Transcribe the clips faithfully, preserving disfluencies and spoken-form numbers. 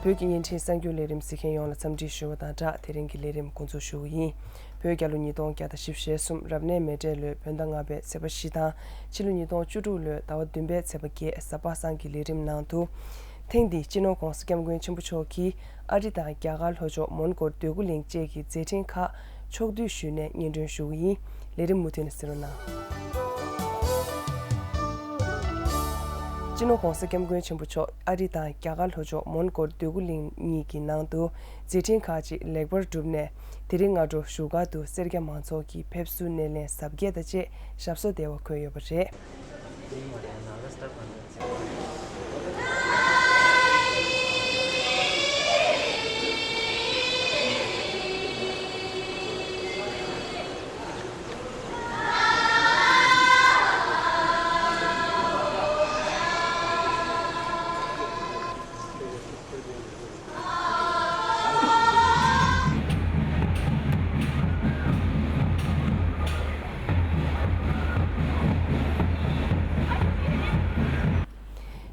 བོད་ཀྱི་བརྙན་འཕྲིན་གསར་འགྱུར་ལས་རིམ་གཟིགས་མཁན་ཡོངས་ལ་འཚམས་འདྲི་ཞུ་བ་དང་སྦྲགས། དེ་རིང་གི་ལས་རིམ་འགོ་འཛུགས་ཞུ་གི་ཡིན། བོད་རྒྱལ་ལོ་ཉིས་སྟོང་བརྒྱ་དང་བཞི་བཅུ་ཞེ་གསུམ་རབ་གནས་མེ་སྤྲེལ་ལོའི་བོད་ཟླ་ལྔ་པའི་ཚེས་པ་བཞི་དང་ཕྱི་ལོ་ཉིས་སྟོང་བཅུ་དྲུག་ལོའི་ཟླ་བ་བདུན་པའི་ཚེས་པ་བརྒྱད། གཟའ་པ་སངས་ཀྱི་ལས་རིམ་ནང་དུ། ཐེངས་འདིའི་སྤྱི་ནོར་༧གོང་ས་༧སྐྱབས་མགོན་ཆེན་པོ་མཆོག་གིས་ཨ་རི་དང་རྒྱ་གར་ལྷོ་ཕྱོགས་མོན་གྷོར་འདོད་རྒུ་གླིང་བཅས་ཀྱི་མཛད་འཕྲིན་ཁག་ཕྱོགས་བསྡུས་ཞུས་ནས་སྙན་སྒྲོན་ཞུ་གི་ཡིན། ལས་རིམ་མུ་མཐུད་ནས་གཟིགས་རོགས་གནང་། སྤྱི་ནོར་༧གོང་ས་༧སྐྱབས་མགོན་ཆེན་པོ་མཆོག་ཨ་རི་དང་རྒྱ་གར་ལྷོ་ཕྱོགས་མོན་གྷོར་འདོད་རྒུ་གླིང་གཉིས་ཀྱི་ནང་དུ་མཛད་འཕྲིན་ཁག་ཅིག་ལེགས་པར་གྲུབ་ནས། དེ་རིང་སྔ་དྲོ་བཞུགས་སྒར་དུ་སེར་སྐྱ་མང་ཚོགས་ཀྱིས་ཕེབས་བསུ་སྣེ་ལེན་གཟབ་རྒྱས་དང་བཅས་ཞབས་སོར་བདེ་བ་འཁོད་ཡོད་པ་རེད།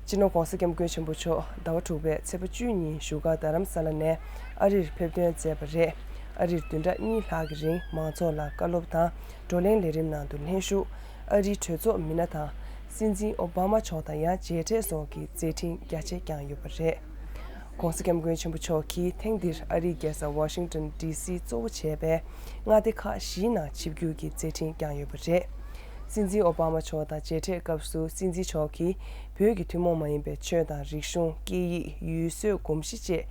སྤྱི་ནོར་༧གོང་ས་༧སྐྱབས་མགོན་ཆེན་པོ་མཆོག་ཟླ་བ་དྲུག་པའི་ཚེས་པ་བཅུ་ཉིན་བཞུགས་སྒར་རྡ་རམ་ས་ལ་ནས་ཨ་རིར་ཕེབས་ཐོན་མཛད་པ་རེད། ཨ་རིར་བདུན་ཕྲག་གཉིས་ལྷག་གི་རིང་མང་ཚོགས་ལ་བཀའ་སློབ་དང་བགྲོ་གླེང་ལས་རིམ་ནང་དུ་ལྷན་ཞུགས། ཨ་རིའི་གྲོས་ཚོགས་མི་སྣ་དང་། སྲིད་འཛིན་ཨོ་བྷ་མ་མཆོག་དང་ཡང་མཇལ་འཕྲད་སོགས་ཀྱི་མཛད་འཕྲིན་རྒྱ་ཆེ་བསྐྱངས་ཡོད་པ་རེད། ༧གོང་ས་༧སྐྱབས་མགོན་ཆེན་པོ་མཆོག་གིས་ཐེངས་འདིར་ཨ་རིའི་རྒྱལ་ས་ཝ་ཤིང་ཏོན་ཌི་སི་གཙོ་བོ་བྱས་པའི་མངའ་སྡེ་ཁག་བཞིའི་ནང་ཆིབས་བསྒྱུར་གྱི་མཛད་འཕྲིན་བསྐྱངས་ཡོད་པ་རེད། སྲིད་འཛིན་ཨོ་བྷ་མ་མཆོག་དང་མཇལ་འཕྲད་སྐབས་སུ་སྲིད་འཛིན་མཆོག་གིས་བོད་ཀྱི་ཐུན་མོང་མ་ཡིན་པའི་ཆོས་དང་རིག་གཞུང་། སྐད་ཡིག་ཡུལ་སྲོལ། གོམས་གཤིས་བཅས་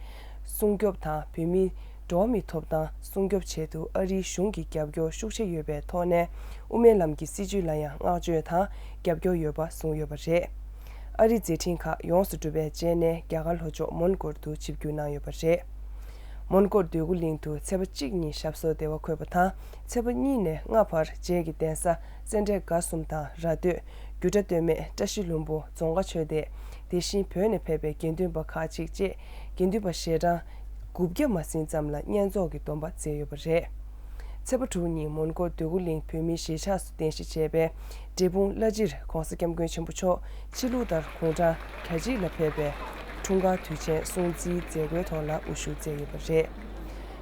སྲུང་སྐྱོབ་དང་བོད་མིའི་འགྲོ་བ་མིའི་ཐོབ་ཐང་སྲུང་སྐྱོབ་ཆེད་དུ་ཨ་རིའི་གཞུང་གི་རྒྱབ་སྐྱོར་ཤུགས་ཆེ་ཡོད་པའི་ཐོག་ནས་དབུ་མའི་ལམ་གྱི་སྲིད་བྱུས་ལ་ཡང་བསྔགས་བརྗོད་དང་རྒྱབ་སྐྱོར་ཡོད་པ་གསུངས་ཡོད་པ་རེད། ཨ་རིའི་མཛད་འཕྲིན་ཁག་ཡོངས་སུ་གྲུབ་པའི་རྗེས་ནས་རྒྱ་གར་ལྷོ་ཕྱོགས་མོན་གྷོར་དུ་ཆིབས་བསྒྱུར་གནང་ཡོད་པ་རེད། མོན་གྷོར་འདོད་རྒུ་གླིང་དུ་ཚེས་པ་གཅིག་ཉིན་ཞབས་སོར་བདེ་བ་འཁོད་པ་དང་། ཚེས་པ་གཉིས་ནས་ལྔ་བར་རྗེས་ཀྱི་གདན་ས་སེ་འབྲས་དགའ་གསུམ་དང་ར་སྟོད། རྒྱུད་གྲྭ་སྟོད་སྨད། བཀྲ་ཤིས་ལྷུན་པོ། རྫོང་དཀར་ཆོས་སྡེ། དེ་བཞིན་བོད་ནས་ཕེབས་པའི་དགེ་འདུན་པ་ཁག་ཅིག་བཅས་དགེ་འདུན་པ་ཞལ་གྲངས་དགུ་བརྒྱ་མ་ཟིན་ཙམ་ལ་བསྙེན་རྫོགས་ཀྱི་སྡོམ་པ་མཛད་ཡོད་པ་རེད། ཚེས་པ་དྲུག་ཉིན་མོན་གྷོ་འདོད་རྒུ་གླིང་བོད་མིའི་གཞིས་ཆགས་སུ་རྟེན་གཞི་བྱས་པའི་འབྲས་སྤུངས་བླ་སྤྱིར་༧གོང་ས་༧སྐྱབས་མགོན་ཆེན་པོ་མཆོག་ཕྱི་ལུགས་ལྟར་དགུང་གྲངས་གྱ་གཅིག་ལ་ཕེབས་པའི་འཁྲུངས་སྐར་དུས་ཆེན་སྲུང་བརྩིའི་མཛད་སྒོའི་ཐོག་ལ་དབུ་བཞུགས་མཛད་ཡོད་པ་རེད།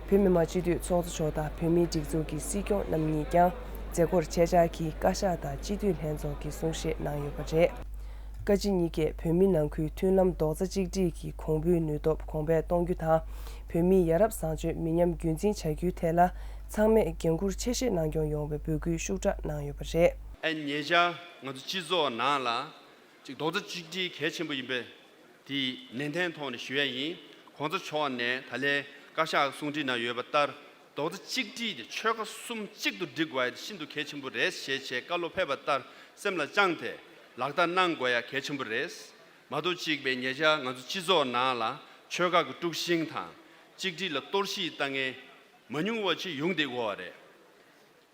བོད་མི་མང་སྤྱི་འཐུས་ཚོགས་གཙོ་མཆོག་དང་བོད་མིའི་སྒྲིག་འཛུགས་ཀྱི་སྲིད་སྐྱོང་རྣམ་གཉིས་ཀྱང་མཛད་སྒོར་ཆེད་བཅར་གྱིས་བཀའ་ཤག་དང་སྤྱི་འཐུས་ལྷན་ཚོགས་ཀྱི་གསུང་བཤད་གནང་ཡོད་པ་རེད། བཀའ་སྤྱི་གཉིས་ཀས་བོད་མི་ནང་ཁུལ་མཐུན་ལམ་རྡོག་རྩ་གཅིག་སྒྲིལ་གྱི་གོང་བུའི་ནུས་སྟོབས་གོང་འཕེལ་གཏོང་རྒྱུ་དང་། བོད་མིའི་ཡ་རབས་བཟང་སྤྱོད་མི་ཉམས་རྒྱུན་འཛིན་བྱ་རྒྱུའི་ཐད་ལ་ཚང་མས་འགན་འཁུར་ཆེ་བཞེས་གནང་སྐྱོང་ཡོང་བའི་འབོད་སྐུལ་ཤུགས་དྲག་གནང་ཡོད་པ་རེད། ཨ་ཉེ་ཆར་ང་ཚོ་སྤྱི་ཚོགས་ནང་ལ་ཅིག་རྡོག་རྩ་གཅིག་སྒྲིལ་གལ་ཆེན་པོ་ཡིན་པས། དེ་ནན་ཏན་ཐོག་ནས་ཞུ་ཡ་ཡིན། གོང་ས་མཆོག་ནས་ད་ལན་བཀའ་ཤག་གསུང་འཕྲིན་ནང་ཡོད་པ་ལྟར། རྡོག་རྩ་གཅིག་སྒྲིལ་དེ་ཆོལ་ཁ་གསུམ་གཅིག་ཏུ་སྒྲིལ་དགོས་ཡ་དེ་ཤིན་ཏུ་གལ་ཆེན་པོ་རེད་ཞེས་བྱས་བཀའ་སློབ་ཕེབས་པ་ལྟར་སེམས་ལ་བཅངས་ཏེ་ལག་བསྟར་གནང་དགོས་ཡ་གལ་ཆེན་པོ་རེད། མ་གཏོགས་གཅིག་པའི་ཉེ་ཆར་ང་ཚོ་སྤྱི་ཚོགས་ནང་ལ་ཆོལ་ཁ་གི་དཀྲུག་ཤིང་དང་གཅིག་སྒྲིལ་ལ་གཏོར་བཤིག་བཏང་མཁན་མ་ཉུང་བ་ཅིག་ཡོང་བསྡད་ཡོད་རེད།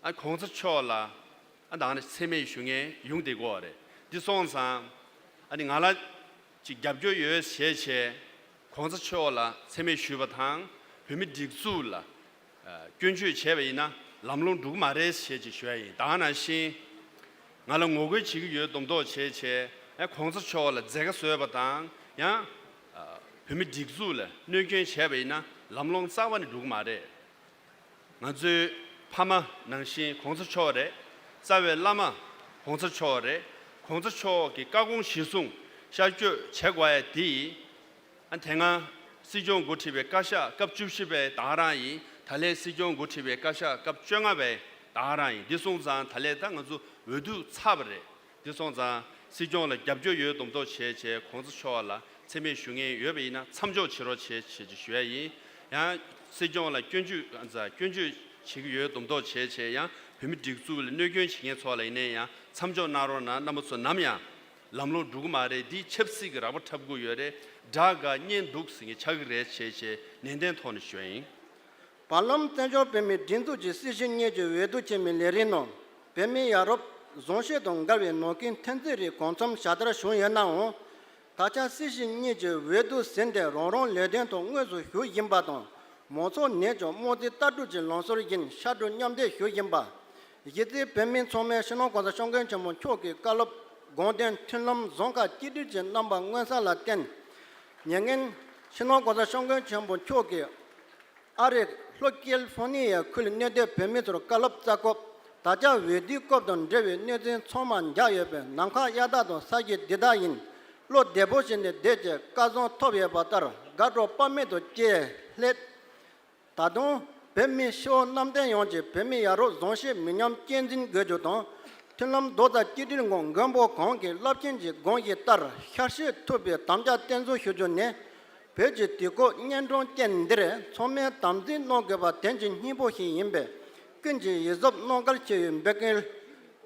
ཨ་གོང་ས་མཆོག་ལ་ཨ་ད་ནི་མཚན་སྨད་ཞུ་མཁན་ཡོང་བསྡད་ཡོད་རེད། འདི་སོང་ཙང་ཨ་ནི་ང་ལ་ཅིག་རྒྱབ་སྐྱོར་ཡོད་ཞེས་བྱས་གོང་ས་མཆོག་ལ་མཚན་སྨད་ཞུས་པ་དང་བོད་མི་སྒྲིག་འཛུགས་ལ་ཨ་སྐྱོན་བརྗོད་བྱས་པ་ཡིན་ན་ལམ་ལྷོང་འགྲོ་གི་མ་རེད་ཞེས་ཅིག་ཞུ་ཡ་ཡིན། ད་ནང་བཞིན་ང་ལ་ངོ་རྒོལ་བྱེད་ཀྱི་ཡོད་མདོག་མདོག་བྱས་བྱས་ཨ་གོང་ས་མཆོག་ལ་མཛད་དཀའ་བཟོས་པ་དང་ཡང་ཨ་བོད་མི་སྒྲིག་འཛུགས་ལ་གནོད་སྐྱོན་བྱས་པ་ཡིན་ན་ལམ་ལྷོང་རྩ་བ་ནས་འགྲོ་གི་མ་རེད། ང་ཚོའི་ཕ་མ་ནང་བཞིན་གོང་ས་མཆོག་རེད། རྩ་བའི་བླ་མ་གོང་ས་མཆོག་རེད། གོང་ས་མཆོག་གི་བཀའ་དགོངས་གཞིར་བཟུང་ཤར་བསྐྱོད་བྱེད་དགོས་ཡ་དེ་ཡིན། ཨ་དེ་སྔ་སྲིད་སྐྱོང་འགོ་ཁྲིད་པའི་བཀའ་ཤག་སྐབས་བཅུ་བཞི་པའི་ད་ག་རང་ཡིན། ད་ལན་སྲིད་སྐྱོང་འགོ་ཁྲིད་པའི་བཀའ་ཤག་སྐབས་བཅོ་ལྔ་པའི་ད་ག་རང་ཡིན། འདི་སོང་ཙང་ད་ལན་ད་ང་ཚོ་འོས་བསྡུ་ཚར་བ་རེད། དེ་སོང་ཙང་སྲིད་སྐྱོང་ལ་རྒྱབ་སྐྱོར་ཡོད་མདོག་མདོག་བྱས་བྱས་གོང་ས་མཆོག་ལ་མཚན་སྨད་ཞུ་མཁན་ཡོད་པ་ཡིན་ན་མཚམས་འཇོག་བྱེད་རོགས་བྱེད་བྱེད་ཅེས་ཞུ་ཡ་ཡིན། ཡང་སྲིད་སྐྱོང་ལ་སྐྱོན་བརྗོད་སྐྱོན་བརྗོད་བྱེད་ཀྱི་ཡོད་མདོག་མདོག་བྱས་བྱས་ཡང་བོད་མི་སྒྲིག་འཛུགས་ལ་གནོད་སྐྱོན་བྱེད་མཁན་ཚོ་ལ་ཡིན་ནའི་ཡང་མཚམས་འཇོག་གནང་རོགས་གནང་། རྣམ་པ་ཚོ་ནམ་ཡང་ལམ་ལྷོང་འགྲོ་གི་མ་རེད། འདི་ཆབ་སྲིད་ཀྱི་རགས་པ་འཁྲབ་དགོས་ཡོད་རེད། དགྲ་དགའ་གཉེན་སྡུག་ཟེར་མཁན་ཆགས་ཀྱི་རེད་བྱས་བྱས་ནན་ཏན་ཐོག་ནས་ཞུ་ཡ་ཡིན། བར་ལམ་བཙན་བྱོལ་བོད་མིའི་སྒྲིག་འཛུགས་ཀྱི་སྲིད་བྱུས་གཉིས་ཀྱི་འོས་བསྡུ་ཆེན་མོའི་ལས་རིམ་ནང་བོད་མིའི་ཡ་རབས་བཟང་སྤྱོད་དང་འགལ་བའི་ནང་ཁུལ་འཐེན་འཛིན་རིགས་གང་འཚམ་ཞལ་དར་བྱུང་ཡོད་ནའང་། ད་ཆ་སྲིད་བྱུས་གཉིས་ཀྱི་འོས་བསྡུ་ཟིན་ཏེ་རང་རང་ལས་དོན་ཐོག་དངོས་སུ་ཞུགས་བཞིན་པ་དང་མང་ཚོགས་ནས་ཀྱང་དམངས་གཙོའི་ལྟ་གྲུབ་ཀྱི་ལམ་སྲོལ་བཞིན་ཕྱར་གྲུ་མཉམ་འདེགས་ཞུ་བཞིན་པ། གཞི་རྩའི་བོད་མི་ཚང་མས་སྤྱི་ནོར་གོང་ས་སྐྱབས་མགོན་ཆེན་པོ་མཆོག་གི་བཀའ་སློབ་དགོངས་དོན་མཐུན་ལམ་བཟང་ཁ་གཅིག་སྒྲིལ་གྱི་རྣམ་པ་མངོན་གསལ་ལ་བརྟེན། མྱ་ངན་ སྤྱི་ནོར་༸གོང་ས་༸སྐྱབས་མགོན་ཆེན་པོ་མཆོག་གིས་ཨ་རིའི་ལྷོ་ཀེ་ལི་ཧྥོ་ནི་ཡའི་ཁུལ་གནས་སྡོད་བོད་མི་ཚོར་བཀའ་སློབ་སྩལ་སྐབས། ད་ཆ་འོས་བསྡུའི་སྐབས་དང་འབྲེལ་བའི་གནས་ཚུལ་ཚང་མ་མཇལ་ཡོད་པས། ནམ་མཁའ་གཡའ་དག་དང་ས་གཞི་འདི་དག་ཡིན། བློ་བདེ་པོ་བྱས་ནས་བསྡད་ཅེས་བཀའ་བཟང་ཐོབ་ཡོད་པ་ལྟར་དགའ་སྤྲོ་དཔག་མེད་དུ་སྐྱེས། སླད། ད་དུང་བོད་མི་སྤྱི་བོ་གནམ་བསྟན་ཡོངས་ཀྱི་བོད་མི་ཡ་རབས་བཟང་སྤྱོད་མི་ཉམས་སྐྱེད་འཛིན་དགོས་རྒྱུ་དང་། མཐུན་ལམ་རྡོག་རྩ་གཅིག་སྒྲིལ་ངང་མགོན་པོ་གང་གི་རླབས་ཆེན་གྱི་དགོངས་གཞི་ལྟར་ཤར་གཤེགས་ཐུབ་པའི་དམ་བཅའ་བརྟན་སྲུང་ཞུ་རྒྱུ་ནི། བོད་ཀྱི་དུས་འཁོར་གཉན་འཕྲང་ཅན་འདིར་ཚང་མས་དམ་འཛིན་གནང་དགོས་པ་དོན་གྱི་སྙིང་པོ་ཞིག་ཡིན་པས། ཀུན་གྱིས་ཡིད་གཟབ་གནང་གལ་ཆེ་བའི་འབོད་སྐུལ།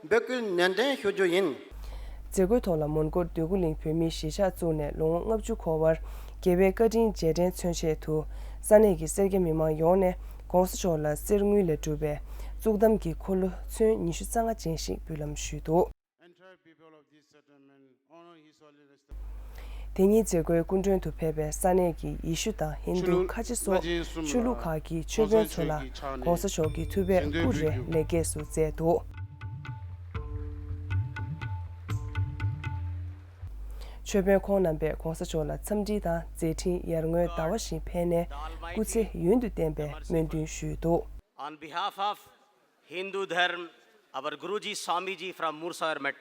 འབོད་སྐུལ་ནན་ཏན་ཞུ་རྒྱུ་ཡིན། མཛད་སྒོའི་ཐོག་ལ་མོན་གྷོར་འདོད་རྒུ་གླིང་བོད་མིའི་གཞིས་ཆགས་བཙུགས་ནས་ལོ་ངོ་ལྔ་བཅུ་འཁོར་བར་རྒྱལ་བའི་བཀའ་དྲིན་རྗེས་དྲན་མཚོན་ཆེད་དུ། ས་གནས་ཀྱི་སེར་སྐྱ་མི་མང་ཡོངས་ནས་༸གོང་ས་མཆོག་ལ་གསེར་དངུལ་ལས་གྲུབ་པའི་གཙུག་གདམས་ཀྱི་འཁོར་ལོ་ཚོན་ཉི་ཤུ་རྩ་ལྔ་ཅན་ཞིག་འབུལ་ལམ་ཞུས་འདུག། Entire people of this settlement honor His Holiness the དེ་ཉིན་མཛད་སྒོའི་སྐུ་མགྲོན་དུ་ཕེབས་པའི་ས་གནས་ཀྱི་ཡེ་ཤུ་དང་ཧིན་རྡུ། ཁ་ཆེ་སོགས་ཆོས་ལུགས་ཁག་གི་ཆོས་དཔོན་ཚོ་ལ་༸གོང་ས་མཆོག་གིས་ཐུབ་པའི་སྐུ་རེ་ལེགས་སྐྱེས་སུ་སྩལ་འདུག། ཆོས་དཔོན་ཁོང་རྣམ་པས་༸གོང་ས་མཆོག་ལ་འཚམས་འདྲི་དང་མཛད་འཕྲིན་ཡར་ངོའི་ཟླ་བ་བཞིན་འཕེལ་ནས་སྐུ་ཚེ་ཡུན་དུ་བརྟན་པའི་སྨོན་འདུན་ཞུས་འདུག། On behalf of Hindu Dharm, our Guruji Swamiji from Moorsagar Mutt,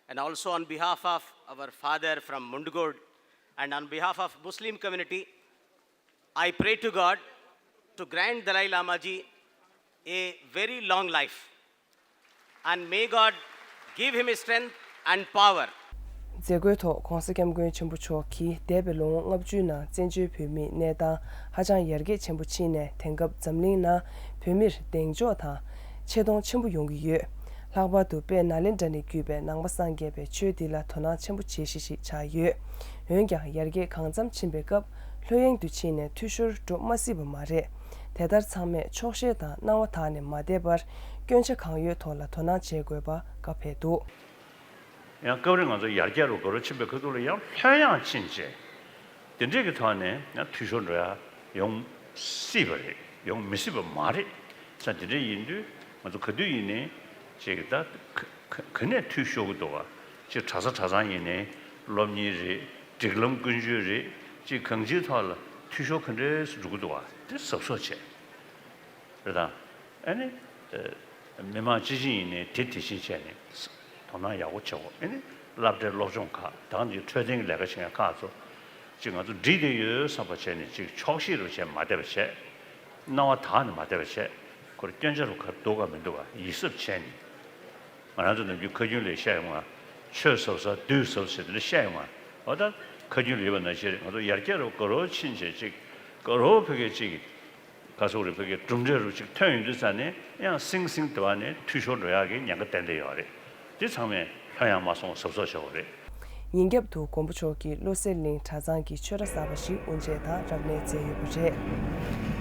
and also on behalf of our father from Mundgod, and on behalf of Muslim community, I pray to God to grant Dalai Lama ji a very long life, and may God give him strength and power. མཛད་སྒོའི་ཐོག་༸གོང་ས་༸སྐྱབས་མགོན་ཆེན་པོ་མཆོག་གིས་འདས་པའི་ལོ་ངོ་ལྔ་བཅུའི་ནང་བཙན་བྱོལ་བོད་མིའི་གནས་སྟངས་ཧ་ཅང་ཡར་རྒྱས་ཆེན་པོ་ཕྱིན་ནས། དེང་སྐབས་འཛམ་གླིང་ནང་བོད་མིར་གདེང་འཇོག་དང་ཆེ་མཐོང་ཆེན་པོ་ཡོང་གི་ཡོད། ལྷག་པར་དུ་དཔལ་ནཱ་ལེནྡྲ་ནས་བརྒྱུད་པའི་ནང་པ་སངས་རྒྱས་པའི་ཆོས་འདི་ལ་དོ་སྣང་ཆེན་པོ་བྱེད་གཞི་ཞིག་ཆགས་ཡོད། འོན་ཀྱང་ཡར་རྒྱས་གང་འཚམ་ཕྱིན་པའི་སྐབས་ལྷོད་གཡེང་དུ་ཕྱིན་ནས་འཐུས་ཤོར་འགྲོ་མ་སྲིད་པ་མ་རེད། དེ་ལྟར་ཚང་མས་ཆོག་ཤེས་དང་སྣང་བ་དག་ནས་མ་བསྡད་པར་སྐྱོན་ཆ་གང་ཡོད་ཐོག་ལ་དོ་སྣང་བྱེད་དགོས་པ་བཀའ་ཕེབས་འདུག། ཡང་སྐབས་རེ་ང་ཚོ་ཡར་རྒྱས་རུ་འགྲོ་རུ་ཕྱིན་པའི་ཁ་ཐུག་ལ་ཡང་ལྷོད་ཡངས་ཕྱིན་བྱས། དེ་འདྲས་ཀྱི་ཐོག་ནས་ཡང་འཐུས་ཤོར་འགྲོ་ཡ་ཡོང་སྲིད་པ་རེད། ཡོང་མི་སྲིད་པ་མ་རེད། ས་དེ་འདྲས་ཡིན་དུས་ང་ཚོ་ག་དུས་ཡིན་ནའི་ཅིག་ད་ག་ག་ག་ནས་འཐུས་ཤོར་གི་འདུག་ག་ཅིག་གྲྭ་ས་གྲྭ་ཚང་ཡིན་ནའི་སློབ་གཉེར་རེད། སྒྲིག་ལམ་ཀུན་སྤྱོད་རེད། ཅིག་གང་ཅིའི་ཐོག་ལ་འཐུས་ཤོར་ག་འདྲས་འགྲོ་གི་འདུག་ག་དེ་གཟབ་གཟབ་བྱས། རེད་དང་། ཨ་ནི། ཨ། མི་མང་སྤྱི་བྱིངས་ཡིན་ནའི་དེ་དེ་བཞིན་བྱས་ནས་དོ་སྣང་ཡག་པོ་བྱེད་དགོས། ཨ་ནི། སློབ་གྲྭའི་སློབ་སྦྱོང་ཁག་དང་དེ་འཕྲོད་བསྟེན་གྱི་ལས་ཀ་བྱེད་མཁན་ཁག་ཚོ་ཅིག་ང་ཚོ་འགྲིག་བསྡད་ཡོད་བསམ་པ་བྱས་ནས་ཅིག་ཆོག་ཤེས་རུ་བྱས་མ་བསྡད་པ་བྱས། སྣང་བ་དག་ནས་མ་བསྡད་པ་བྱས། ཁོ་ར་སྐྱོན་ཆ་རུ་ག་འདུག་ག་མི་འདུག་ག་ཡིད་གཟབ་བྱས་ནས། ང་རང་ཚོ་ནམ་རྒྱུན་ཁ་རྒྱུན་ལས་བཤད་ཡོང་ང་། ཆོས་ཟབ་ས་བདུད་ཟབ་ཟེར་དེ་འདྲ་བཤད་ཡོང་ང་། འོ་ད་ཁ་རྒྱུན་ལས་ཡོད་པ་ནང་བཞིན་ང་ཚོ་ཡར་རྒྱས་རུ་ག་རོ་ཕྱིན་བྱས་ཅིག་ག་རོ་ཕ་གི་ཅིག་ག་སོག་རེ་ཕ་གི་གྲུབ་འབྲས་རུ་ཅིག་ཐོན་ཡོང་དུས་ཙ་ནས་ཡང་སིང་སིང་དེ་བ་ནས་འཐུས་ཤོར་འགྲོ་ཡག་གི་ཉེན་ཁ་ཏན་ཏན་ཡོད་རེད། དེ་ཚང་མས་ལྷོད་ཡངས་མ་སོང་གཟབ་གཟབ་བྱ་དགོས་རེད། ཉིན་རྒྱབ་ཏུ་མགོན་པོ་མཆོག་གིས་བློ་གསལ་གླིང་གྲྭ་ཚང་གི་ཆོས་ར་གསར་པ་ཞིག་དབུ་འབྱེད་དང་རབ་གནས་མཛད་ཡོད་པ་རེད།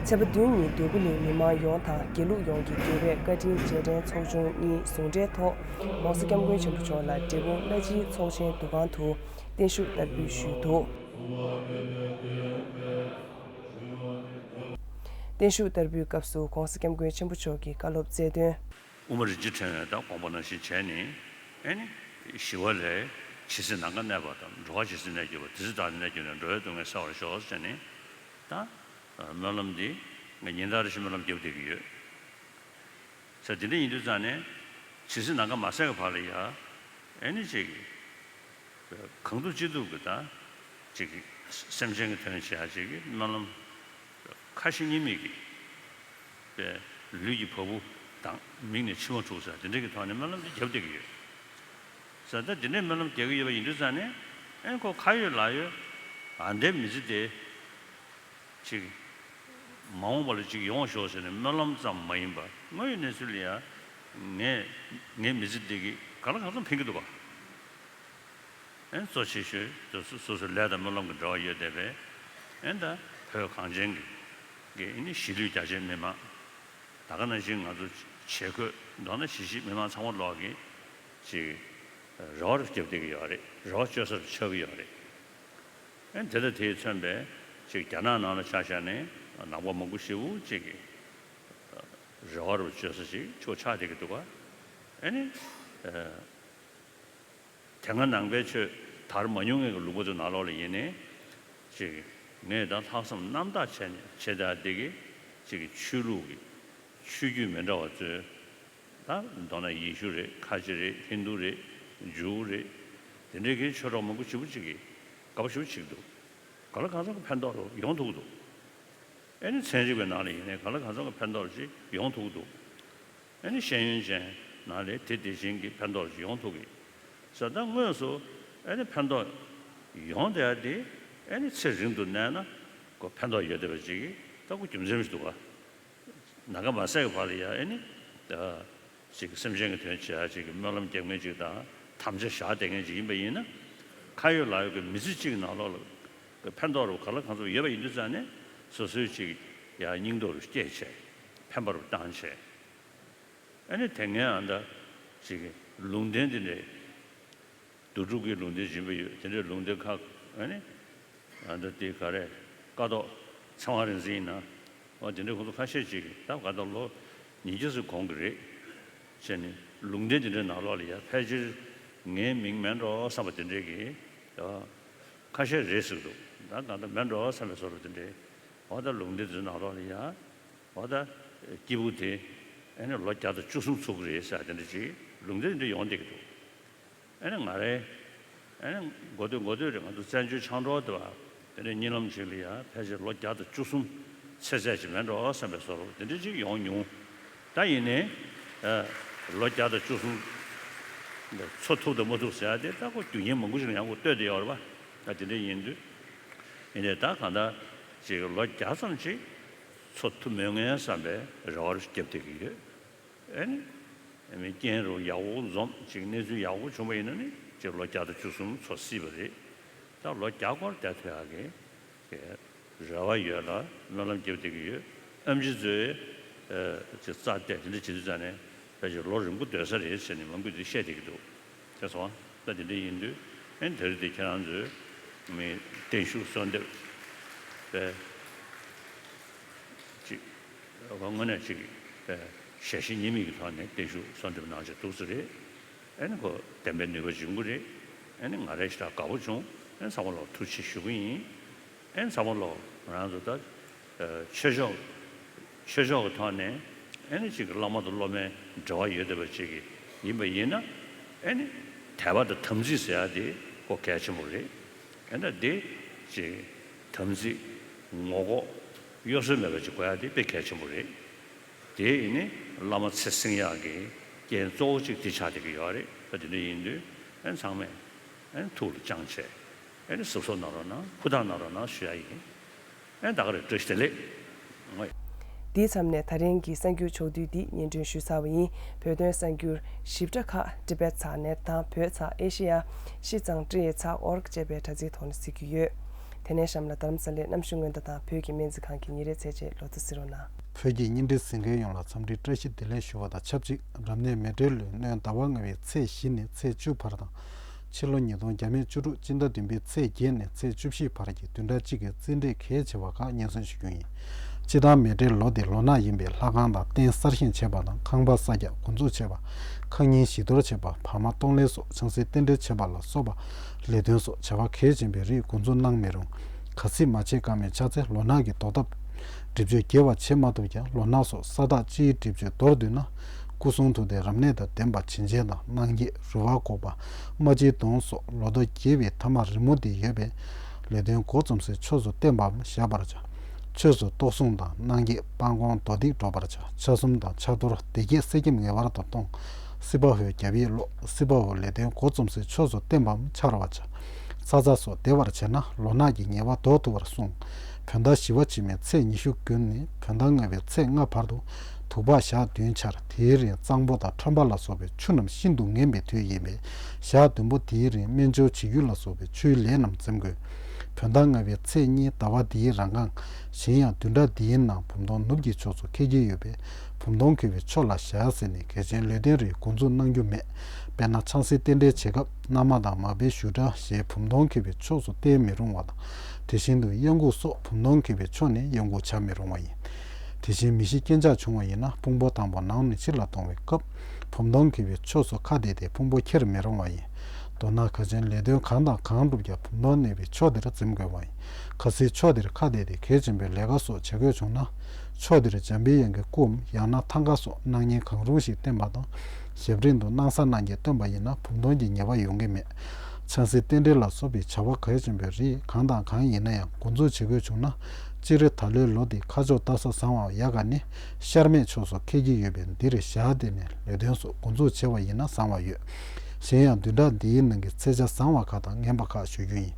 ཚེས་པ་བདུན་ཉིན་འདོད་རྒུ་གླིང་མི་མང་ཡོངས་དང་དགེ་ལུགས་ཡོངས་ཀྱི་རྒྱལ་བའི་བཀའ་དྲིན་རྗེས་དྲན་ཚོགས་ཆུང་གཉིས་ཟུང་འབྲེལ་ཐོག་༸གོང་ས་༸སྐྱབས་མགོན་ཆེན་པོ་མཆོག་ལ་འབྲས་སྤུངས་བླ་སྤྱིའི་ཚོགས་ཆེན་འདུ་ཁང་དུ་བརྟན་བཞུགས་བསྟར་འབུལ་ཞུས་འདུག། བརྟན་བཞུགས་བསྟར་འབུལ་སྐབས་སུ་༸གོང་ས་༸སྐྱབས་མགོན་ཆེན་པོ་མཆོག་གིས་བཀའ་སློབ་སྩལ་དོན། དབུ་མ་རིན་ཆེན་ཕྲེང་བའི་དང་དགོངས་པ་ནང་བཞིན་བྱས་ནས། ཨེ་ནི། ཞི་བ་ལྷས་ཇི་སྲིད་ནམ་མཁའ་གནས་པ་དང་། འགྲོ་བ་ཇི་སྲིད་གནས་གྱུར་པ། དེ་སྲིད་བདག་ནི་གནས་གྱུར་ནས། འགྲོ་བའི་སྡུག་བསྔལ་སེལ་བར་ཤོག་ཟེར་ནས། ད་སྨོན་ལམ་འདི་ངས་ཉིན་ལྟར་རེ་བཞིན་སྨོན་ལམ་རྒྱབ་བསྡད་ཀྱི་ཡོད། ཟེར་དེ་འདྲ་ཡིན་དུས་ཙང་ནས་ཇི་སྲིད་ནམ་མཁའ་མ་ཟད་ཀྱི་བར་ལ་ཡ། ཨེ་ནི་ཅིག་གང་ཐུབ་ཅི་ཐུབ་ཀྱིས་ད་ཅིག་སེམས་ཅན་གྱི་དོན་བྱེད་ཡ་ཅིག་གི་སྨོན་ལམ་ཁ་ཞེ་གཉིས་མེད་ཀྱི་པའི་ལུས་ཀྱི་བ་སྤུ་དང་མིག་ནས་མཆི་མ་འཁྲུག་ས་དེ་འདྲ་གི་ཐོག་ནས་སྨོན་ལམ་དེ་རྒྱབ་བསྡད་ཀྱི་ཡོད། ཟེར་ད་དེ་འདྲའི་སྨོན་ལམ་རྒྱག་གི་ཡོད་པ་ཡིན་དུས་ཙང་ནས། ཨེ་ཁོ་ཁ་ཡོད་ལག་ཡོད། ཨ་འདྲའི་མི་ཚེ་དེ། ཅིག་མ་འོངས་པ་ལ་ཅིག་ཡོང་ཤོག་ཟེར་ནས་སྨོན་ལམ་ཙམ་མ་ཡིན་པར། དངོས་ཡོད་གནས་ཚུལ་ལ་ཡ། ངས་ངའི་མི་ཚེ་འདི་གིས་གང་ལ་གང་འཚམ་ཕན་གྱི་འདུག་ག་ཨེ་གཙོ་ཆེ་ཤོས་སོ་སོ་སོ་སོའི་ལས་དང་སྨོན་ལམ་གྱི་འབྲེལ་བ་ཡོད་བསྡད་པའི། ཨེ་ད་བོད་གངས་ཅན་གྱི་གི་ཨེ་ནི་གཞིས་ལུས་རྒྱ་ཆེའི་མི་མང་། ད་ག་ནང་བཞིན་ང་ཚོ་བྱེས་འཁོད་མདོར་ན་གཞིས་བྱེས་མི་མང་ཚང་མ་ལོག་གིས་ཅིག་རེ་བ་རུ་རྒྱབ་བསྡད་ཀྱི་ཡོད་རེད། རེ་བ་བཅོལ་ས་རུ་ཆགས་ཀྱི་ཡོད་རེད། ཨེ་དེ་དང་དེས་མཚོན་པའི་ཅིག་རྒྱ་ནག་ནང་ལ་ཆ་བཞག་ནས་ནང་པ་མང་པོ་ཞེ་པོ་ཅིག་གིས་རེ་བ་རུ་བཅོལ་ས་ཞིག་ཆགས་ཆགས་བསྡད་ཀྱི་འདུག་ག་ཨེ་ནི། ཨ། དེ་སྔ་ནང་པའི་ཆོས་དར་མ་མྱོང་མཁན་གྱི་ལུང་པ་ཚོའི་ནང་ལོགས་ལ་ཡིན་ནའི། ཅིག་ ངས་ད་ལྷག་བསམ་རྣམ་དག་བྱས་ནས་བྱེད་བསྡད་དེ་གི་ཅིག་གི་ཆོས་ལུགས་ཀྱི་ཆོས་བརྒྱུད་མི་འདྲ་བ་ཚོའི། ད་མདོར་ན་ཡེ་ཤུ་རེད། ཁ་ཆེ་རེད། ཧིན་དུ་རེད། ཇུའུ་རེད། དེ་འདྲའི་གི་ཆོས་གྲོགས་མང་པོ་ཞེ་པོ་ཅིག་གིས་དགའ་པོ་ཞེ་པོ་བྱེད་ཀྱི་འདུག་གང་ལ་གང་འཚམ་གྱི་ཕན་ཐོགས་རུ་ཡོང་ཐུབ་ཀྱི་འདུག་ཨེ་ནི་ཚན་རིག་པའི་ནང་ལ་ཡིན་ནའི་གང་ལ་གང་འཚམ་གྱི་ཕན་ཐོགས་ཅིག་ཡོང་ཐུབ་ཀྱི་འདུག་ཨེ་ནི་ཤེས་ཡོན་ཅན་ནང་ལ་དེ་དེ་བཞིན་གྱི་ཕན་ཐོགས་ཅིག་ཡོང་ཐུབ་ཀྱི་ཟེར། ད་དངོས་སུ་ཨེ་ནི་ཕན་ཐོགས་ཡོང་བསྡད་ཡ་དེ་ཨེ་ནི་ཚེ་རིང་དུ་གནས་ན་ཁོ་ཕན་ཐོགས་ཡོད་བསྡད་པ་ཅིག་གི་ད་ཁོ་རྒྱུ་མཚན་ཞིག་འདུག་ག་ནམ་མཁའ་མ་ཟད་ཀྱི་བར་ལ་ཡ་ཨེ་ནི་ད་ཅིག་སེམས་ཅན་གྱི་དོན་བྱེད་ཡ་ཅིག་གི་སྨོན་ལམ་རྒྱག་མཁན་ཅིག་དང་དམ་བཅའ་བཞག་བསྡད་མཁན་ཅིག་ཡིན་པ་ཡིན་ན། ཁ་ཡོད་ལག་ཡོད་ཀྱི་མི་ཚེ་གཅིག་གི་ནང་ལོགས་ལ་ཕན་ཐོགས་རུ་གང་ལ་གང་འཚམ་ཡོད་པ་ཡིན་དུས་ཙང་ནས་སོ་སོའི་ཅིག་ཡ་སྙིང་སྟོབས་རུ་བསྐྱེད་བྱས། ཕན་པ་རུ་བཏང་བྱས། ཨ་ནི་དེ་སྔའི་ཨ་འདྲ་ཅིག་གི་ལུང་བསྟན་དེ་འདྲའི་བསྡུས་གྲུབ་ཀྱི་ལུང་བསྟན་ཡིན་པ་ཡོད། དེ་འདྲའི་ལུང་བསྟན་ཁག་ཨ་ནི་ཨ་འདྲ་དེ་ག་རེ་ཀཿཐོག་ཚེ་དབང་རིག་འཛིན་ཡིན་ན། འོ་དེ་འདྲའི་ཁོང་ཚོ་ཁ་ཤས་ཅིག་གིས་ད་ག་ད་ལོ་ཉིས་བརྒྱ་ཙམ་གོང་གི་རེད་བྱས་ནས་ལུང་བསྟན་དེ་འདྲའི་ནང་ལོགས་ལ་ཡ་ཕལ་ཆེར་ངའི་མིང་མེད་འགྲོ་བསམ་པ་དེ་འདྲའི་གི་ཁ་ཤས་རེད་ཟེར་གྱི་འདུག་ད་གང་ལྟར་མེད་འགྲོ་བསམ་པའི་བཟོ་འདྲ་དེ་འདྲའི། འོ་ད་ལུང་བསྟན་དེ་ཚོའི་ནང་ལོགས་ལ་ཡ། འོ་ད་སྐྱེས་བུ་དེ་ཨ་ནི་ལོ་བརྒྱ་དང་བཅུ་གསུམ་ཚུགས་ཀྱི་རེད་ཟེར་དེ་འདྲ་ཅིག་ལུང་བསྟན་དེ་འདྲ་ཡོང་བསྡད་ཀྱི་འདུག་ཨ་ནི་ང་རའི་ཨ་ནི་འགོ་སྟོད་འགོ་སྟོད་རེད། ང་ཚོ་བཙན་བྱོལ་ཆང་གྲོགས་དེ་བ་དེ་འདྲའི་གཉིད་ལམ་ཅིག་ལ་ཡ་ཕལ་ཆེར་ལོ་བརྒྱ་དང་བཅུ་གསུམ་ཚེ་ཚད་ཅིག་མེད་འགྲོ་བསམ་པའི་བཟོ་འདྲ་དེ་འདྲ་ཅིག་ཡོང་མྱོང་། ད་ཡིན་ནའི་ཨ་ལོ་བརྒྱ་དང་བཅུ་གསུམ་འཚོ་ཐུབ་དང་མ་ཐུབ་ཟེར་ཡ་དེ་ད་ཁོ་རྒྱུ་རྐྱེན་མང་པོ་ཞིག་ལ་ཡང་ཁོ་ལྟོས་བསྡད་ཡོད་རེད་པ། ད་དེ་འདྲ་ཡིན་དུས། ཡིན་ནའི་ད་གང་ལྟར་ཅིག་ལོ་བརྒྱ་ཙམ་ཅིག་འཚོ་ཐུབ་མོད་ངས་བསམ་པའི་རེ་བ་རུ་བརྒྱབ་བསྡད་ཀྱི་ཡོད། ཨེ་ནི་མི་རྐྱེན་རུ་ཡག་པོ་འཛོམས་ཅིག་གནས་ཚུལ་ཡག་པོ་བྱུང་བ་ཡིན་ན་ནི་ཅིག་ལོ་བརྒྱ་དང་བཅུ་གསུམ་འཚོ་སྲིད་པ་རེད། ད་ལོ་བརྒྱ་སྐོར་བསྡད་ཐུབ་ཡག་གི་རེ་བ་ཡོད་ལ་སྨོན་ལམ་བརྒྱབ་བསྡད་ཀྱི་ཡོད། ཨེམ་ཆི་ཚོས་ཅིག་རྩ་གཏད་དེ་འདྲ་བྱེད་དུས་ཙང་ནས་ཕལ་ཆེར་ལོ་རིང་པོ་སྡོད་ས་རེད་ཟེར་ནས་མང་པོས་དེ་བཤད་བསྡད་ཀྱི་འདུག་དེ་སོང་ད་དེ་འདྲ་ཡིན་དུས་ཨེ་དེ་རིང་དེ་ཁྱེད་རང་ཚོས་མི་བརྟན་བཞུགས་གསོལ་འདེབས་པས་ཅིག་དངོས་གནས་ཅིག་པས་ཞལ་བཞེས་གཉིས་མེད་ཀྱི་ཐོག་ནས་བརྟན་བཞུགས་གསོལ་འདེབས་གནང་བྱས་འདུག་ས་རེད། ཨེ་ནི་ཁོ་བདེན་པའི་ནུས་པ་འབྱུང་གི་རེད། ཨེ་ནི་ང་རང་ཞེ་དྲག་དགའ་པོ་བྱུང་། ཨེ་ཚང་མ་ལ་ཐུགས་རྗེ་ཆེ་ཞུ་གི་ཡིན། ཨེ་ཚང་མ་ལོག་ང་རང་ཚོ་ད་ཆོས་ཕྱོགས་ཆོས་ཕྱོགས་ཀྱི་ཐོག་ནས་ཨེ་ནི་ཅིག་བླ་མ་དང་སློབ་མའི་འབྲེལ་བ་ཡོད་བསྡད་པ་ཅིག་ཡིན་པ་ཡིན་ན། ཨེ་ནི་དད་པ་དང་དམ་ཚིག་ཟེར་ཡ་དེ་ཁོ་གལ་ཆེན་པོ་རེད། ཨེ་ད་དེ་ཅིག་དམ་ཚིག་ངོ་ལྐོག་གཡོ་ཟོལ་མེད་པ་ཅིག་དགོས་ཡ་དེ་དཔེ་གལ་ཆེན་པོ་རེད། དེ་ཡིན་ནི་བླ་མ་ཚེ་བསྲིང་ཡག་གི་རྐྱེན་གཙོ་བོ་གཅིག་དེ་ཆགས་བསྡད་ཀྱི་ཡོད་རེད། ད་དེ་འདྲ་ཡིན་དུས་ཨེ་ཚང་མས་ཨེ་ཐུགས་ལ་བཅངས་བྱས་ཨེ་གཟབ་གཟབ་གནང་རོགས་གནང་། ཧུར་ཐག་གནང་རོགས་གནང་ཞུ་ཡ་ཡིན། ཨེ་ད་ག་རེད། བཀྲ་ཤིས་བདེ་ལེགས། ཨོ་ཡ། འདིའི་མཚམས་ནས་ད་རིང་གི་གསར་འགྱུར་ཕྱོགས་བསྡུས་འདི་སྙན་སྒྲོན་ཞུས་ཚར་བ་ཡིན། བོད་དོན་གསར་འགྱུར་ཞིབ་ཕྲ་ཁག་ཊི་བེཊ་ཚག་ནེཊ་དང་བོད་ཚག་ཨེ་ཤེ་ཡ་ཤིས་ཙང་ཀྲི་ཡེ་ཚག་ཨོ་རྒ་ཅེས་པའི་དྲ་ཚིགས་ཐོག་ནས་གཟིགས་རྒྱུ་ཡོད། དེ་ནས་གཤམ་ལ་རྡ་རམ་ས་ལའི་གནམ་གཤིས་སྔོན་བརྡ་དང་བོད་ཀྱི་སྨན་རྩིས་ཁང་གི་ཉིན་རེའི་ཚེས་ཆེན་ལོ་ཐོ་གཟིགས་རོགས་གནང་། བོད་ཀྱི་བརྙན་འཕྲིན་གཟིགས་མཁན་ཡོངས་ལ་འཚམས་འདྲི་བཀྲ་ཤིས་བདེ་ལེགས་ཞུ་བ་དང་ཆབས་ཅིག་རབ་གནས་མེ་སྤྲེལ་ལོའི་སྣྲོན་ཟླ་བ་ལྔ་པའི་ཚེས་བཞི་ནས་ཚེས་བཅུ་བར་དང་། ཕྱི་ལོ་ཉིས་སྟོང་བརྒྱ་མེད་བཅུ་དྲུག་སྤྱི་ཟླ་བདུན་པའི་ཚེས་བརྒྱད་ནས་ཚེས་བཅུ་བཞི་བར་གྱི་བདུན་ཕྲག་གཅིག་གི་རྩིས་འབྲས་གལ་ཆེ་བ་ཁག་སྙན་སེང་ཞུ་རྒྱུ་ཡིན། སྤྱིར་བཏང་མེ་སྤྲེལ་ལོ་འདི་ལོ་ནག་ཡིན་པས་ལྷ་ཁང་དང་རྟེན་གསར་བཞེངས་བྱས་པ་དང་ཁང་པ་གསར་རྒྱག་འགོ་འཛུགས་བྱས་པ། ཁང་རྙིང་ཞི་གཏོར་བྱས་པ། བར་མ་གཏོང་ལེན་སོགས་ཆང་སའི་རྟེན་འབྲེལ་བྱས་པ་ལ་སོགས་པ་ལས་དོན་སོགས་བྱ་བ་གལ་ཆེན་པོའི་རིགས་འགོ་འཛུགས་གནང་མི་རུང་། གལ་སྲིད་མ་བྱེད་ཀ་མེད་ཆགས་ཚེ་ལོ་ནག་གི་ཟློག་ཐབས་སྒྲིབ་སྦྱོར་རྒྱས་པ་བྱེད་མ་ཐུབ་ཀྱང་ལོ་ནག་སོགས་ས་བདག་སྤྱིའི་སྒྲིབ་སྦྱོར་མདོར་བསྡུས་ན། སྐུ་གསུང་ཐུགས་ལྡན་རབ་གནས་དང་ལྡན་པ་བྱིན་ཅན་དང་སྣང་བརྒྱད་རུ་བ་འགོག་པ་རྨ་བྱའི་དོང་སོགས་ལོ་ཐོ་རྒྱས་པའི་ཐ་མ་རི་མོ་འདི་ཡོད་པས། ལས་དོན་འགོ་རྩོམ་སའི་ཕྱོགས་སུ་བརྟན་པའམ་བཞག་པར་བྱ། ཆོས་སུ་གཏོར་བཟུང་དང་སྣང་བརྒྱད་སྤང་གོང་མདོ་སྡིག་སྒྲོག་པར་བྱ། ཆ་གསུམ་དང་ཕྱག་རྡོར་སྡེ་བརྒྱད་གསེར་སྐྱེམས་ངེས་པར་དུ་གཏོང་། སྲིད་པ་འོད་རྒྱལ་བའི་ཀློག། སྲིད་པ་འོད་ལས་དོན་འགོ་རྩོམ་སའི་ཕྱོགས་སུ་བརྟན་པའམ་འཆར་བར་བྱ། ཚ་ཚ་སོགས་བདེ་བར་བྱས་ན་ལོ་ནག་གི་ཉེས་པ་ཟློག་ཐུབ་པར་གསུངས། བོད་ཟླ་བཞི་པ་ཕྱི་མའི་ཚེས་ཉི་ཤུ་དགུ་ནས་བོད་ཟླ་ལྔ་པའི་ཚེས་ལྔ་བར་དུ་དུག་པ་ཞག་བདུན་འཆར། དེའི་རིང་གཙང་པོ་དང་ཁྲམ་པ་ལ་སོགས་པའི་ཆུ་རྣམས་ཤིན་ཏུ་ངན་པའི་དུས་ཡིན་པས། ཞག་བདུན་པོ་དེའི་རིང་སྨན་སྦྱོར་བྱེད་རྒྱུ་ལ་སོགས་པའི་ཆུའི་ལས་རྣམས་འཛེམ་དགོས། བོད་ཟླ་ལྔ་པའི་ཚེས་གཉིས་ཟླ་བ་འདིའི་རང་རྐང་། གཞན་ཡང་བདུན་ཕྲག་འདིའི་ནང་བུམ་སྟོང་ནུབ་ཀྱི་ཕྱོགས་སུ་འཁེལ་གྱི་ཡོད་པས། བུམ་སྟོང་འཁེལ་བའི་ཕྱོགས་ལ་བཞག་ཟེར་ནས་གལ་ཆེན་ལས་དོན་རིགས་འགོ་འཛུགས་གནང་རྒྱུ་མེད། དཔེར་ན་ཆང་སའི་རྟེན་འབྲེལ་བྱེད་སྐབས་མནའ་མ་དང་མ་དཔེའི་བཞུགས་གྲལ་ཞེས་བུམ་སྟོང་འཁེལ་བའི་ཕྱོགས་སུ་བསྟན་མི་རུང་བ་དང་། དེ་བཞིན་དུ་གཡང་འགུགས་སོགས་བུམ་སྟོང་འཁེལ་བའི་ཕྱོགས་ནས་གཡང་འགུགས་བྱ་མི་རུང་བ་ཡིན། དེ་བཞིན་མི་ཤི་རྐྱེན་ཆག་བྱུང་བ་ཡིན་ན་ཕུང་པོ་དང་པོ་ནང་ནས་ཕྱི་ལ་གཏོང་བའི་སྐབས་བུམ་སྟོང་འཁེལ་བའི་ཕྱོགས་སུ་ཁ་གཏད་དེ་ཕུང་པོ་ཁྱེར་མི་རུང་བ་ཡིན། མདོར་ན་ཁ་ཆེན་ལས་དོན་གང་དང་གང་བསྒྲུབ་ཀྱང་བུམ་སྟོང་གནས་པའི་ཕྱོགས་དེར་འཛེམ་དགོས་པ་ཡིན། གལ་སྲིད་ཕྱོགས་དེར་ཁ་གཏད་དེ་གལ་ཆེན་པོའི་ལས་ཀ་སོགས་བྱེད་དགོས་བྱུང་ན། ཕྱོགས་དེར་འཇམ་པའི་དབྱངས་ཀྱི་སྐུའམ་ཡང་ན་ཐང་ཀ་སོགས་སྣང་བརྙན་གང་རུང་ཞིག་བསྟན་པ་དང་། ཞབས་རིམ་དུ་སྣང་ས་སྣང་བརྒྱད་བཏོན་པ་ཡིན་ན་བུམ་སྟོང་གི་ཉེས་པ་ཡོང་གི་མེད། ཆང་སའི་རྟེན་འབྲེལ་ལ་སོགས་པའི་བྱ་བ་གལ་ཆེན་པོའི་རིགས་གང་དང་གང་ཡིན་ན་ཡང་འགོ་འཛུགས་བྱེད་དགོས་བྱུང་ན། སྤྱིར་ད་ལོའི་ལོ་འདི་ཁ་ཕྱོགས་ལྟ་ས་བཟང་བ་ཡག་ག་ནི་ཤར་མེད་ཕྱོགས་སུ་འཁེལ་གྱི་ཡོད་པས། འདིར་ཞག་འདི་ནས་ལས་དོན་སོགས་འགོ་འཛུགས་བྱས་པ་ཡིན་ན་བཟང་བ་ཡོད། གཞན་ཡང་བདུན་ཕྲག་འདིའི་ནང་གི་ཚེས་ཆ་བཟང་བ་ཁག་དང་ངན་པ་ཁག་ཞུ་རྒྱུ་ཡིན།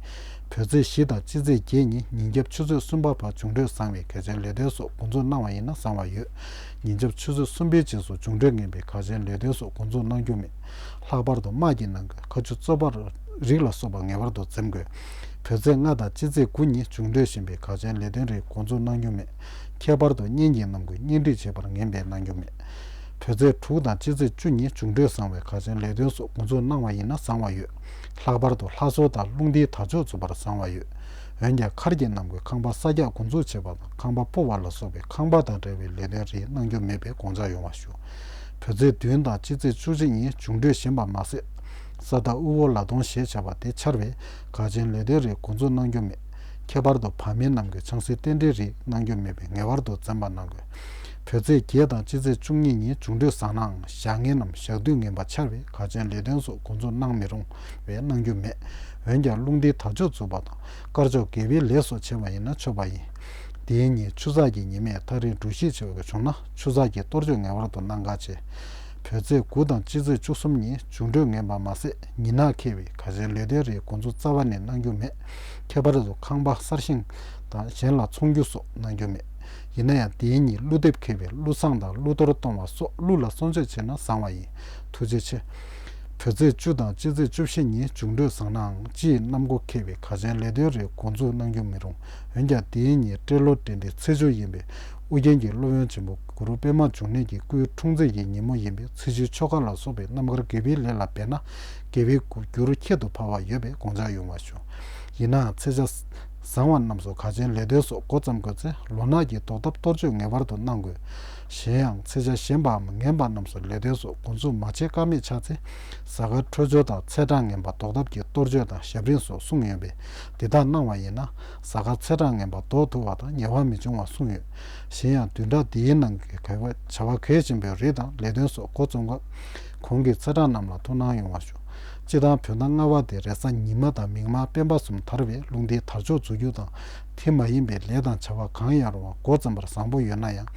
བོད་ཚེས་བཞི་དང་སྤྱི་ཚེས་བརྒྱད་ཉིན་ཉིན་རྒྱབ་ཆུ་ཚོད་གསུམ་པ་བར་འབྱུང་འཕྲོད་བཟང་བའི་གལ་ཆེན་ལས་དོན་སོགས་འགོ་འཛུགས་གནང་བ་ཡིན་ན་བཟང་བ་ཡོད། ཉིན་རྒྱབ་ཆུ་ཚོད་གསུམ་པའི་རྗེས་སུ་འབྱུང་འཕྲོད་ངན་པའི་གལ་ཆེན་ལས་དོན་སོགས་འགོ་འཛུགས་གནང་རྒྱུ་མེད། ལྷག་པར་དུ་དམག་གི་ནང་གི་མཁའ་ཆུ་བཙོ་བར་རིགས་ལ་སོགས་པ་ངེས་པར་དུ་འཛེམ་དགོས། བོད་ཚེས་ལྔ་དང་སྤྱི་ཚེས་དགུ་ཉིན་འབྱུང་འཕྲོད་ཞན་པའི་གལ་ཆེན་ལས་དོན་རིགས་འགོ་འཛུགས་གནང་རྒྱུ་མེད། ཁྱད་པར་དུ་གཉེན་གྱི་རྣམ་ཀུན་གཉེན་སྒྲིག་བྱེད་པར་ངན་པས་གནང་རྒྱུ་མེད། བོད་ཚེས་དྲུག་དང་སྤྱི་ཚེས་བཅུ་ཉིན་འབྱུང་འཕྲོད་བཟང་བའི་གལ་ཆེན་ལས་དོན་སོགས་འགོ་འཛུགས་གནང་བ་ཡིན་ན་བཟང་བ་ཡོད། ལྷག་པར་དུ་ལྷ་གསོལ་དང་རླུང་རྟའི་དར་ལྕོག་འཛུགས་པར་བཟང་བ་ཡོད། འོན་ཀྱང་མཁར་གྱི་རྣམ་ཀུན་ཁང་པ་གསར་རྒྱག་འགོ་འཛུགས་བྱེད་པ་དང་ཁང་པ་སྤོ་བ་ལ་སོགས་པའི་ཁང་པ་དང་འབྲེལ་བའི་ལས་དོན་རིགས་གནང་རྒྱུ་མེད་པའི་དགོངས་འཇགས་ཡོང་བ་ཞུ། བོད་ཚེས་བདུན་དང་སྤྱི་ཚེས་བཅུ་གཅིག་ཉིན་འབྱུང་འཕྲོད་ཞན་པ་མ་ཟད། ས་བདག་དབུལ་བོ་ལ་གདོང་ཞེས་བྱ་བ་དེ་འཆར་བས་གལ་ཆེན་ལས་དོན་རིགས་འགོ་འཛུགས་གནང་རྒྱུ་མེད། ཁྱད་པར་དུ་བར་མའི་རྣམ་ཀུན་ཆང་སའི་རྟེན་འབྲེལ་རིགས་གནང་རྒྱུ་མེད་པས་ངེས་པར་དུ་འཛེམ་པ་གནང་དགོས། བོད་ཚེས་བརྒྱད་དང་སྤྱི་ཚེས་བཅུ་གཉིས་ཉིན་འབྱུང་འཕྲོད་བཟང་ནའང་ཞག་ངན་ནམ་ཞག་དུས་ངན་པ་འཆར་བས་གལ་ཆེན་ལས་དོན་སོགས་འགོ་འཛུགས་གནང་མི་རུང་བས་གནང་རྒྱུ་མེད། འོན་ཀྱང་རླུང་རྟའི་དར་ལྕོག་འཛུགས་པ་དང་དཀར་ཕྱོགས་དགེ་བའི་ལས་སོགས་བྱས་པ་ཡིན་ན་ཆོག་པ་ཡིན། དེའི་ཉིན་ཆུ་ཚགས་ཀྱི་ཉི་མས་ཐག་རིང་འགྲུལ་བཞུད་བྱེད་དགོས་བྱུང་ན་ཆུ་ཚགས་ཀྱི་གཏོར་བཅོས་ངེས་པར་དུ་གནང་གལ་ཆེ། བོད་ཚེས་དགུ་དང་སྤྱི་ཚེས་བཅུ་གསུམ་ཉིན་འབྱུང་འཕྲོད་ངན་པ་མ་ཟད་ཉི་ནག་འཁེལ་བས་གལ་ཆེན་ལས་དོན་རིགས་འགོ་འཛུགས་རྩ་བ་ནས་གནང་རྒྱུ་མེད། ཁྱད་པར་དུ་ཁང་པ་གསར་བཞེངས་དང་གཞན་ལ་ཚོང་རྒྱུ་སོགས་གནང་རྒྱུ་མེད། ཡིན་ན་ཡང་དེའི་ཉིན་ཀླུ་འདེབས་འཁེལ་བས་ཀླུ་བསངས་དང་ཀླུ་གཏོར་གཏོང་བ་སོགས་ཀླུ་ལ་གསོལ་མཆོད་བྱས་ན་བཟང་བ་ཡིན། ཐུགས་རྗེ་ཆེ། བོད་ཚེས་བཅུ་དང་སྤྱི་ཚེས་བཅུ་བཞི་ཉིན་འབྱུང་འཕྲོད་བཟང་ནའང་སྤྱི་ཡི་གནམ་སྒོ་འཁེལ་བས་གལ་ཆེན་ལས་དོན་རིགས་འགོ་འཛུགས་གནང་རྒྱུ་མི་རུང་། འོན་ཀྱང་དེའི་ཉིན་སྤྲེལ་ལོ་འགྲན་ཟླའི་ཚེས་མཇུག་ཡིན་པས་ཨུ་རྒྱན་གྱི་སློབ་དཔོན་ཆེན་པོ་གུ་རུ་པདྨ་འབྱུང་གནས་ཀྱི་སྐུའི་འཁྲུངས་ཚེས་ཀྱི་ཉིན་མོ་ཡིན་པས་ཚེས་བཅུའི་ཆོ་ག་ལ་སོགས་པའི་རྣམ་དཀར་དགེ་བའི་ལས་ལ་འབད་ན་དགེ་བའི་རྒྱུར་ཁྱད་དུ་འཕགས་པ་ཡོད་པས་དགོངས་འཇགས་ཡོང་བ་ཞུ། ཡིན་ནའང་ཚེས་ཆ་བཟང་བ་རྣམས་སུ་གལ་ཆེན་ལས་དོན་སོགས་འགོ་བརྩམ་དགོས་ཚེ་ལོ་ནག་གི་ཟློག་ཐབས་གཏོར་བཅོས་ངེས་པར་དུ་གནང་དགོས། གཞན་ཡང་ཚེས་ཆ་ཞན་པའམ་ངན་པ་རྣམས་སུ་ལས་དོན་སོགས་འགོ་འཛུགས་མ་བྱེད་ཀ་མེད་ཆགས་ཚེ། གཟའ་སྐར་འཕྲོད་སྦྱོར་དང་ཚེས་གྲངས་ངན་པ་ཟློག་ཐབས་ཀྱི་གཏོར་བཅོས་དང་ཞབས་རིམ་སོགས་གསུངས་ཡོད་པས་འདི་དག་གནང་བ་ཡིན་ན་གཟའ་སྐར་ཚེས་གྲངས་ངན་པ་ཟློག་ཐུབ་པ་དང་ཉེ་བ་མི་འབྱུང་བ་གསུངས་ཡོད། གཞན་ཡང་བདུན་ཕྲག་འདིའི་ནང་གི་གལ་བྱ་བ་གལ་ཆེན་པོའི་རིགས་དང་ལས་དོན་སོགས་འགོ་རྩོམ་སྐབས་གོང་གི་ཚེས་གྲངས་རྣམས་ལ་ཐུགས་སྣང་ཡོང་བ་ཞུ། སྤྱིར་བཏང་བོད་ཟླ་ལྔ་པ་དེ་རེས་གཟའ་ཉི་མ་དང་མིག་དམར་སྤེན་པ་གསུམ་དར་བས་རླུང་རྟའི་དར་ལྕོག་འཛུགས་རྒྱུ་དང་དེ་མ་ཡིན་པའི་ལས་དང་བྱ་བ་གང་ཡང་རུང་བ་འགོ་བརྩམ་པར་བཟང་པོ་ཡོད་ན་ཡང་།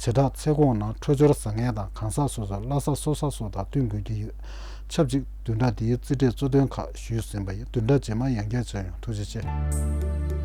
བྱེ་བྲག་ཚེས་གོང་ནང་འཕྲོད་སྦྱོར་བཟང་ངན་དང་གང་ཟག་སོ་སོའི་བླ་གཟའ་སྲོག་གཟའ་སོགས་དང་བསྟུན་དགོས་ཀྱི་ཡོད། ཆབས་ཅིག་བདུན་ཕྲག་འདིའི་རྩིས་ཁྲའི་གཙོ་དོན་ཁག་ཞུས་ཟིན་པ་ཡིན། བདུན་ཕྲག་རྗེས་མར་ཡང་བསྐྱར་མཇལ་ཡོང་། ཐུགས་རྗེ་ཆེ།